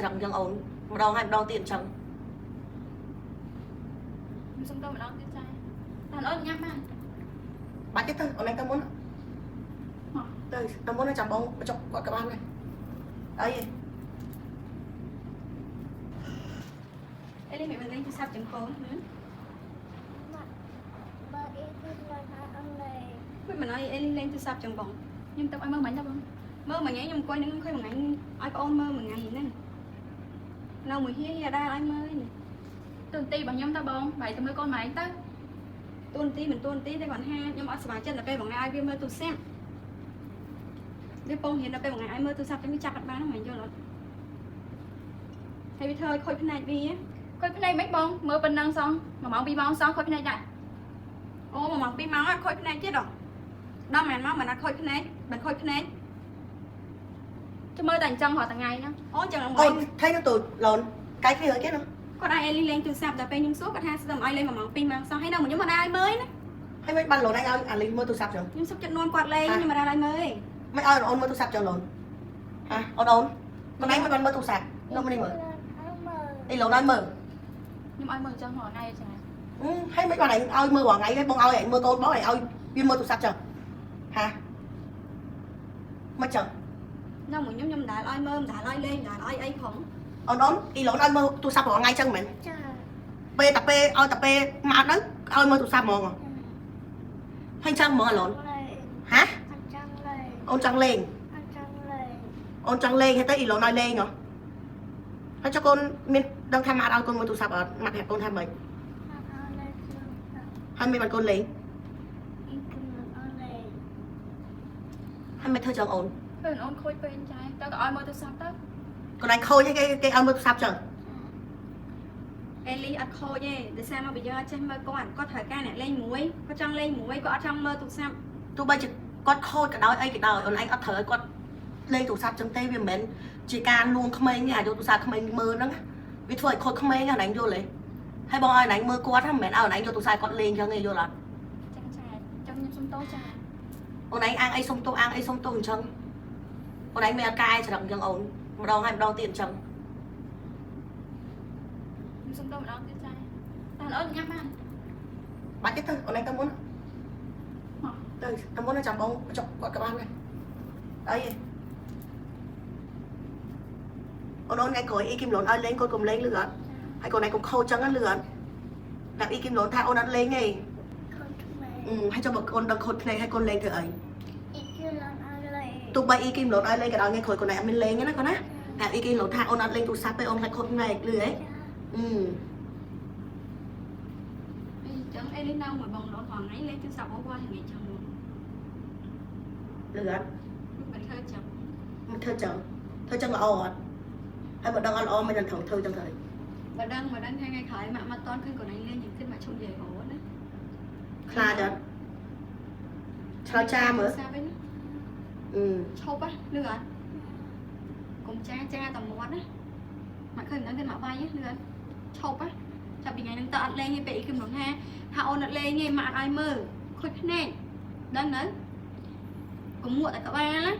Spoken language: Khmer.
ច្រឹកអញ្ចឹងអូនម្ដងហើយម្ដងទៀតអញ្ចឹង ខ្ញុំសុំទោសម្ដងទៀតចាតែអូនញ៉ាំបាន បាច់ទេទៅអូនឯងទៅមុន មក ទៅទៅមុនចាំបងបញ្ចុកគាត់ក៏បានដែរអី អេលីមិនលេងទូរស័ព្ទចឹងកូនហ៎ បើអ៊ីគឺនៅថាអត់លេង មិនមិនឲ្យអេលីលេងទូរស័ព្ទចឹងបង ខ្ញុំទៅឲ្យមើលមិញទៅបង មើលមួយថ្ងៃខ្ញុំអង្គុយនឹងឃើញមួយថ្ងៃឲ្យប្អូនមើលមួយថ្ងៃហ្នឹងនៅមួយហៀហៀដែរឲ្យមើលនេះ ទូនទីរបស់ខ្ញុំទៅបងបាយទៅមើលកូនម៉ែទៅ ទួនាទីមិនទួនាទីតែគាត់ថាខ្ញុំអត់សប្បាយចិត្តដល់ពេលបងឯងឲ្យវាមើលទូរស័ព្ទវាពងរៀនដល់ពេលបងឯងឲ្យមើលទូរស័ព្ទចឹងវាចាប់អត់បានហ្នឹងមិនយល់អត់ហើយវាធ្វើឲ្យខូចភ្នែកវា ខូចភ្នែកមិនបងមើលប៉ុណ្ណឹងសោះ1ម៉ោង2ម៉ោងសោះខូចភ្នែកដែរ អូ1ម៉ោង2ម៉ោងអត់ខូចភ្នែកទៀតហ៎ដល់ម៉ានម៉ោងមិនអត់ខូចភ្នែកមិនខូចភ្នែក ជមើលតែអញ្ចឹងរាល់ថ្ងៃហ្នឹង អូចឹងអ អូ ង នថៃទៅឡូនកាយគ្នាគេណា គាត់ឲ្យអេលីលេងទូរស័ព្ទដល់ពេលខ្ញុំសួរគាត់ថាស្ទើរឲ្យលេង1ម៉ោង2ម៉ោងសោះហើយនៅមួយខ្ញុំអត់ឲ្យមើលណា ហើយមិនបានឡូនឯងឲ្យអាលីមើលទូរស័ព្ទចឹង ខ្ញុំសុខចិត្តនាំគាត់លេងខ្ញុំមិនឲ្យមើលទេ មិនឲ្យអូនមើលទូរស័ព្ទចឹងឡូនហ៎អូនអូនខ្លួនឯងមិនបានមើលទូរស័ព្ទនោះមិនមើល អត់មើល អីឡូនឲ្យមើល ខ្ញុំឲ្យមើលអញ្ចឹងរាល់ថ្ងៃចា ហើយមិនបានឯងឲ្យមើលរាល់ថ្ងៃទេបងឲ្យឯងមើលកូនបងឯងឲ្យវាមើលទូរស័ព្ទចឹងហាមិនចឹង នៅមួយខ្ញុំខ្ញុំមិនដែលឲ្យមើលមិនដែលឲ្យលេងមិនដែលឲ្យអីផង អូនអូនអ៊ីឡូនឲ្យមើលទូរស័ព្ទរាល់ថ្ងៃចឹងមែន ចា ពេលតែពេលឲ្យតែពេលមកទៅឲ្យមើលទូរស័ព្ទហ្មងហើយចឹងហ្មងអាឡូន លេង ហា អត់ចង់លេង អូនចង់លេង អត់ចង់លេង អូនចង់លេងហើយទៅអ៊ីឡូនឲ្យលេងហ៎ហើយចុះកូនមានដឹងថាម៉ាក់ឲ្យកូនមើលទូរស័ព្ទអត់ម៉ាក់ប្រាប់កូនថាម៉េច អត់ឲ្យលេងទូរស័ព្ទ ហើយមិនបានកូនលេង អ៊ីគឺមិនអត់លេង ហើយមិនធ្វើចឹងអូន ពេលអូនខូចពេកចាទៅក៏ឲ្យមើលទូរស័ព្ទទៅ កូនឯងខូចឲ្យគេគេឲ្យមើលទូរស័ព្ទចឹង អេលីអត់ខូចទេដោយសារមកពីយើងអត់ចេះមើលគាត់គាត់ត្រូវការអ្នកលេងមួយគាត់ចង់លេងមួយគាត់អត់ចង់មើលទូរស័ព្ទ ទោះបីជាគាត់ខូចក៏ដោយអីក៏ដោយអូនឯងអត់ត្រូវឲ្យគាត់លេងទូរស័ព្ទចឹងទេវាមិនមែនជាការលួងក្មេងទេអាយកទូរស័ព្ទក្មេងមើលហ្នឹងវាធ្វើឲ្យខូចក្មេងហ្នឹងអូនឯងយល់ទេហើយបងឲ្យអូនឯងមើលគាត់ហ្នឹងមិនមែនឲ្យអូនឯងយកទូរស័ព្ទគាត់លេងចឹងទេយល់អត់ ចាចាចឹងខ្ញុំសុំទោសចា អូនឯងអាងអីសុំទោសអាងអីសុំទោសអញ្ចឹងអូនឯងមិនអត់កែច្រឹកអញ្ចឹងអូនម្ដងហើយម្ដងទៀតអញ្ចឹង ខ្ញុំសុំទោសម្ដងទៀតចាតែអូនញ៉ាំបាន បាច់ទេទៅអូនឯងទៅមុន មក ទៅទៅមុនចាំបងបញ្ចុកគាត់ក៏បានដែរអីអូនអូនថ្ងៃក្រោយអ៊ីគីមលូនឲ្យលេងកូនកុំលេងលឺអត់ហើយកូនឯងកុំខូចចឹងណាលឺអត់តែអ៊ីគីមលូនថាអូនអត់លេងទេ ខូចថ្មី អឺហើយចុះបើកូនដឹងខូចភ្នែកហើយកូនលេងធ្វើអី អ៊ីគឺមិនអត់លេង ទោះបីអ៊ីគីមលូនឲ្យលេងក៏ដោយថ្ងៃក្រោយកូនឯងអត់មានលេងទេណាកូនណាតែអ៊ីគីមលូនថាអូនអត់លេងទូរស័ព្ទទេអូនខ្លាចខូចភ្នែកលឺហ៎ ចា អឺ អញ្ចឹងអេលីនៅមួយបងប្អូនផងថ្ងៃលេងទូរស័ព្ទអូវ៉ាថ្ងៃចឹង លឺអត់ មិនធ្វើចឹង មិនធ្វើចឹងធ្វើចឹងល្អអត់ហើយបើដឹងអត់ល្អមិនដឹងត្រូវធ្វើចឹងទៅ បើដឹងបើដឹងថ្ងៃក្រោយម៉ាក់មកតន់ឃើញកូនឯងលេងយ៉ាងគិតមកឈុំនិយាយរហូតណា ខ្លាចអត់ឆ្លើយចាមើល ទូរស័ព្ទវិញ អឺ ឈប់ហ៎លឺអត់កុំចាចាតែមាត់ណាម៉ាក់ឃើញមិនដឹងទេម៉ាក់វាយលឺអត់ឈប់ហ៎ចាប់ពីថ្ងៃហ្នឹងទៅអត់លេងទេពេលអ៊ីគឹមរងថាថាអូនអត់លេងទេម៉ាក់អត់ឲ្យមើលខូចភ្នែកដឹងនៅកុំមួកតែក្បាលណា